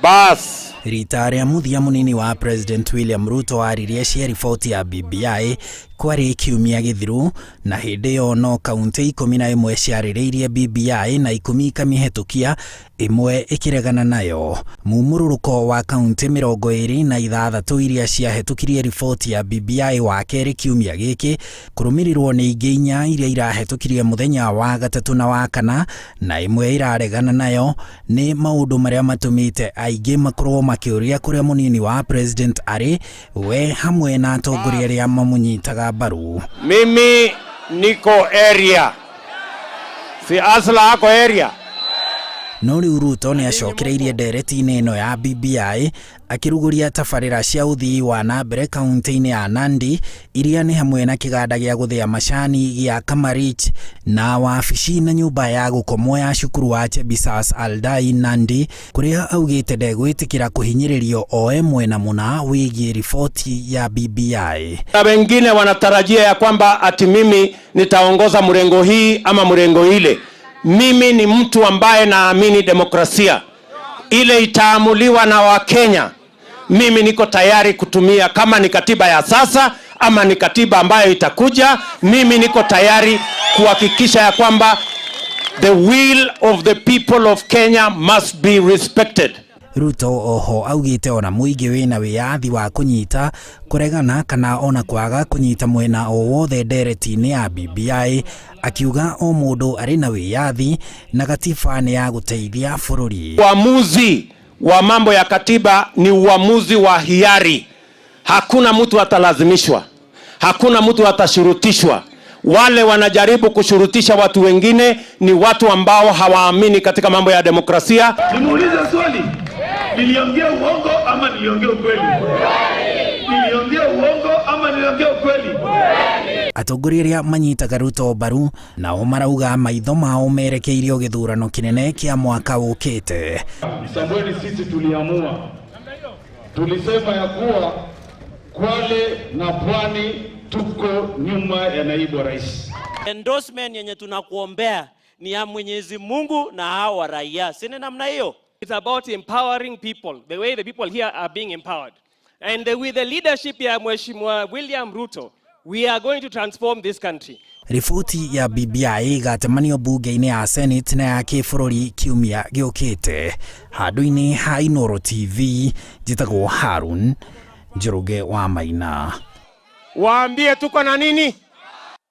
Bas. Rita rĩa mũthia mũnini wa President William Ruto aririe cia riboti ya BBI kwarĩ kiumia gĩthiru, na hĩndĩ ĩyo no kaunti 11 ciarĩrĩirie BBI na 10 ikamĩhetũkia, ĩmwe ĩkĩregana nayo. Mumũrũrũko wa kaunti 26 iria ciahetũkirie riboti ya BBI wa kerĩ kiumia gĩkĩ, kũrũmĩrĩrwo nĩ ingĩ 4 iria irahetũkirie mũthenya wa gatatũ na wa kana, na ĩmwe ĩraregana nayo, nĩ maũndũ marĩa matũmĩte aingĩ makorwo makĩũria kũrĩa mũnini wa president arĩ, we hamwe na atongoria arĩa mamũnyitaga mbaru. Mimi niko area. Si Asla ako area. No rĩu Ruto nĩ acokereirie ndereti-inĩ ĩno ya BBI akĩrugũria tabarĩra cia ũthii wa na mbere kaunti-inĩ ya Nandi, iria nĩ hamwe na kĩganda gĩa gũthĩa macani gĩa Kamarich na wabici na nyũmba ya gũkomwo ya cukuru wa Chebisas Aldai Nandi, kũrĩa augĩte ndegwĩtĩkĩra kũhinyĩrĩrio oe mwena mũna wĩgiĩ riboti ya BBI. Na wengine wanatarajia ya kwamba ati mimi nitaongoza mrengo hii ama mrengo ile. Mimi ni mtu ambaye naamini demokrasia ile itaamuliwa na Wakenya. Mimi niko tayari kutumia, kama ni katiba ya sasa ama ni katiba ambayo itakuja, mimi niko tayari kuhakikisha ya kwamba the will of the people of Kenya must be respected. Ruto oho augĩte ona mũingĩ wĩna wĩyathi wa kũnyita, kũregana kana ona kwaga kũnyita mwena o wothe ndereti-inĩ ya BBI, akiuga o mũndũ arĩ na wĩyathi na gatiba nĩ ya gũteithia bũrũri. Uamuzi wa mambo ya katiba ni uamuzi wa hiari. Hakuna mtu atalazimishwa, hakuna mtu atashurutishwa. Wale wanajaribu kushurutisha watu wengine ni watu ambao hawaamini katika mambo ya demokrasia. Nimuulize swali, niliongea uongo ama niliongea ukweli? Niliongea uongo ama niliongea ukweli? Atongoria arĩa manyitaga Ruto mbaru nao marauga maitho mao merekeirio gĩthurano kĩnene kĩa mwaka ũkĩte. Msambweni sisi tuliamua, tulisema ya kuwa Kwale na Pwani tuko nyuma ya naibu wa rais. Endorsement yenye tunakuombea ni ya Mwenyezi Mungu na hao wa raia, si ni namna hiyo? It's about empowering people, the way the people here are being empowered. And with the leadership ya Mheshimiwa William Ruto, we are going to transform this country. Riboti ya BBI ĩgatemanio bunge-inĩ ya Senate na ya kĩbũrũri kiumia gĩũkĩte. Handũ-inĩ ha Inooro TV, njĩtagwo Harun Njoroge wa Maina. Waambie tuko na nini?